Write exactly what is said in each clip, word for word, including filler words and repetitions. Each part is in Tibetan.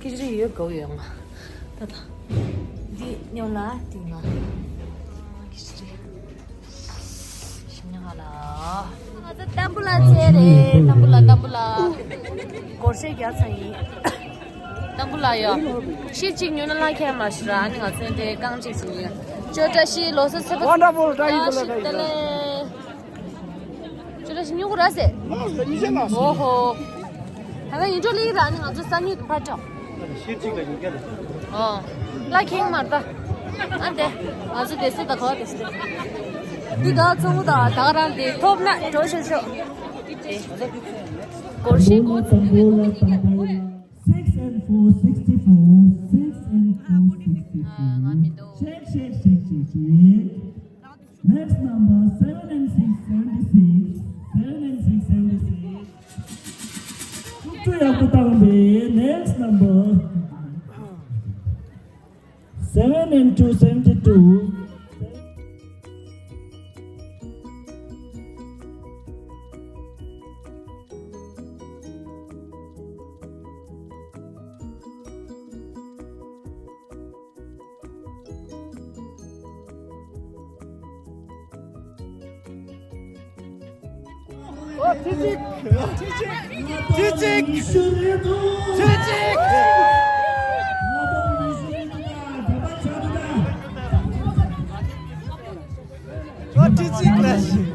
ཁྱི་ཅི་རེ་ཡོད་གོ་ཡོད་ང་། ད་ད། འདི་ཉོ་ལ་དེ་ང་། ཁྱི་ཅི་རེ། ཤི་ཉ་ཧ་ལ། ང་ཚོ་ཏམ་བུ་ལ་ཚེ་རེད། ཏམ་བུ་ལ་ཏམ་བུ་ལ། སྒོར་གཞས་རྒྱག་ཚར་ཡིན། ཏམ་བུ་ལ་ཡོ། ཤི་གཅིག་ཉོ་ན་ལ་ཁྱེར་མ་ཤི་ར། ཨ་ནི་ང་ཚོ་འདི་རྐང་གཅིག་ཅིག་ཉོ། ཅོ་ཏྲ་ཤི་ལོ་སོ་སེ་པ། Wonderful, thank you, ཨ་ཤི་ཏ་ལེ། ཅོ་ལ་ཞིག་ཉོ་གི་ར་ཟེ། ལགས་སོ། ཉི་ཤ་ལགས་སོ། ཨོ་ཧོ། ད་ལྟ་ཡིན་འགྲོ་ལིག་ར་ནི་ང་ཚོ་ས་ཉུལ་དུ་ཕར་འགྲོ། ཤེར་གཅིག་ལ་ཉིས་བརྒྱ་རེད། ཨོ། ལ་ཁེངས་མར་ད། ཨ་འདེ། ང་ཚོ་དེ་སུ་ད་གོ་དེ་སུ། འདི་ད་ཚོ་བུ་ད་ད་ག་རང་དེ་ཐོབ་ན་འགྲོ་ཤོག་ཤོག་སྒོར་གཞས་སྒོར་ཚོ་ནི་མེད་དོ་ནི་ཡིན་ག། Six and four, sixty-four. Six and four, sixty-four. ང་མི་འདུག Shake, shake, shake, shake, shake. Next number, seven and six, seventy-six. Seven and six, seventy-six. ཤུགས་ཆེ་ཡག་པོ་བཏང་པས། Next number, seven and two, seventy-two. ཁྲི་གཅིག་ཁྲི་གཅིག་ཁྲི་གཅིག་ཁྲི་གཅིག་ཁྲི་གཅིག་ལ་ཞིག་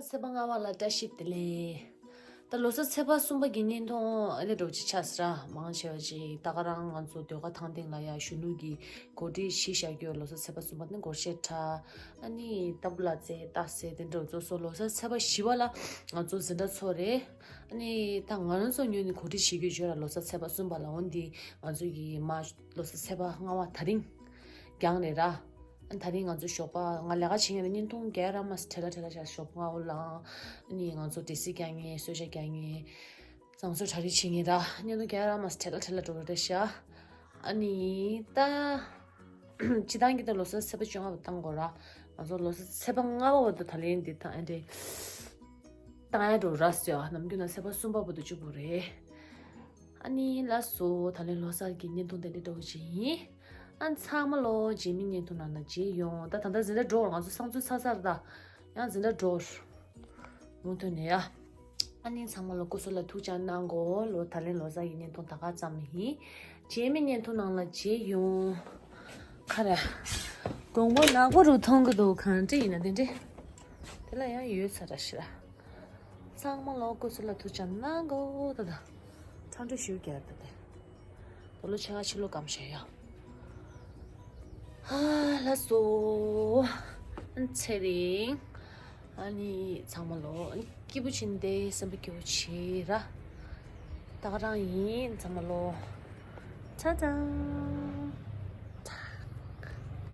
ཚེས་པ་ལྔ་པ་ལ་བཀྲ་ཤིས་བདེ་ལེགས། ད་ལོ་གསར་ཚེས་པ་གསུམ་པ་གི་བརྙན་ཐུང་ཨ་ལེ་འདྲ་བོ་ཅིག་ཆགས་སོང་ར། མང་ཆེ་བ་ཅིག་ད་ག་རང་ང་ཚོ་ཟློས་གར་ཐང་སྟེང་ལ་ཡ་གཞོན་ནུ་གི་གོ་སྒྲིག་གཞི་བཞག་རྒྱུ་ལོ་གསར་ཚེས་པ་གསུམ་པ་ནི་སྒོར་གཞས་འཁྲབ། ཨ་ནི་ཏམ་བུ་ལ་རྩེད་རྟ་རྩེད་དེ་འདྲ་བོ་ཚོ་སོ། ལོ་གསར་ཚེས་པ་བཞི་པ་ལ་ང་ཚོ་འཛིན་གྲྭ་ཚོགས་རེད། ཨ་ནི་ད་ང་རང་ཚོ་ཉོས་ནས་གོ་སྒྲིག་བྱེད་རྒྱུ་བརྗོད་ར། ལོ་གསར་ཚེས་པ་གསུམ་པ་ལ་འོན་ཏེ་ང་ཚོ་གི་མ་ལོ་གསར་ཚེས་པ་ལྔ་པ་དེ་རིང་རྒྱང་རེད་ར། ཨ་ནི་དེ་རིང་ང་ཚོ་ཞོགས་པ་ང་ལས་ཀ་བྱེད་མཁན་རེད། བརྙན་ཐུང་རྒྱག་ར་མ་ཟེར་བྲེལ་ལ་བྲེལ་ལ་བྱས། ཞོགས་པ་ལངས། ཨ་ནི་ང་ཚོ་འབྲས་སིལ་རྒྱག་མཁན། གསོལ་ཇ་རྒྱག་མཁན། བཟང་སྤྱོད་གྲ་སྒྲིག་བྱེད་མཁན་ར། བརྙན་ཐུང་རྒྱག་ར་མ་ཟེར་བྲེལ་ལ་བྲེལ་ལ་འགྲོ་རེད་ཤག་ཨ་ནི་ད་སྤྱིར་བཏང་གི་ད་ལོ་གསར་ཚེས་པ་བཅོ་ལྔ་བར་བཏང་དགོས་ར། ང་ཚོ་ལོ་གསར་ཚེས་པ་ལྔ་པ་བར་དུ་ད་ལན་འདི་ད་ཨ་འདྲེ་བཏང་ཡ་འགྲོ་ར་ཟེར་བ། ནམ་རྒྱུན་ན་ཚེས་པ་གསུམ་པ་བར་དུ་བཅུག་དགོས་རེད། ཨ་ནི་ལགས་སོ། ད་ལན་ལོ་གསར་གྱི་བརྙན་ཐུང་དེ་འདྲ་འདྲ་བོ་ཅིག་ཡིན། ཨ་ཚང་མ་ལོ་རྗེས་མའི་བརྙན་ཐུང་ནང་ལ་མཇལ་ཡོང་། ད་ད་ལྟ་འཛིན་གྲྭ་འགྲོ། ང་ཚོ་བསང་མཛོད་ཚར་ཚར། ད་ཡང་འཛིན་གྲྭ་འགྲོ། མུ་མཐུད་ནས་ཡ། ཨ་ནི་ཚང་མ་ལོ་སྐུ་གཟུགས་ལ་ཐུགས་ཅག་གནང་གོ། ལོ་ད་ལན་ལོ་གསར་གྱི་བརྙན་ཐུང་ད་ག་ཙམ་ཡིན། རྗེས་མའི་བརྙན་ཐུང་ནང་ལ་མཇལ་ཡོང་། ཁ་ར་གྲོང་པ་ནག་པོ་རུ་མཐོང་གི་འདུག་གང་འདྲ་ཡིན་ན་དེ་འདྲ། དེ་ལ་ཡང་ཡོད་ས་ར་ཤི་ར། ཚང་མ་ལོ་སྐུ་གཟུགས་ལ་ཐུགས་ཅག་གནང་གོ། ད་ད་འཕྲང་སྒྲོལ་ཞུ་རྒྱུ་ད་དེ། ད་ལོ་ཕྱེད་ཀ་ཕྱི་ལོ་གམ་བཞག་ཡ། ཨ་ལགས་སོ། ཚེ་རིང་། ཨ་ནི་ཚང་མ་ལོ་སྐྱིད་པོ་བྱེད་དེ། སེམས་པ་སྐྱིད་པོ་བྱེད་ར། ད་ག་རང་ཡིན། ཚང་མ་ལོ། ཆ་ཚང་།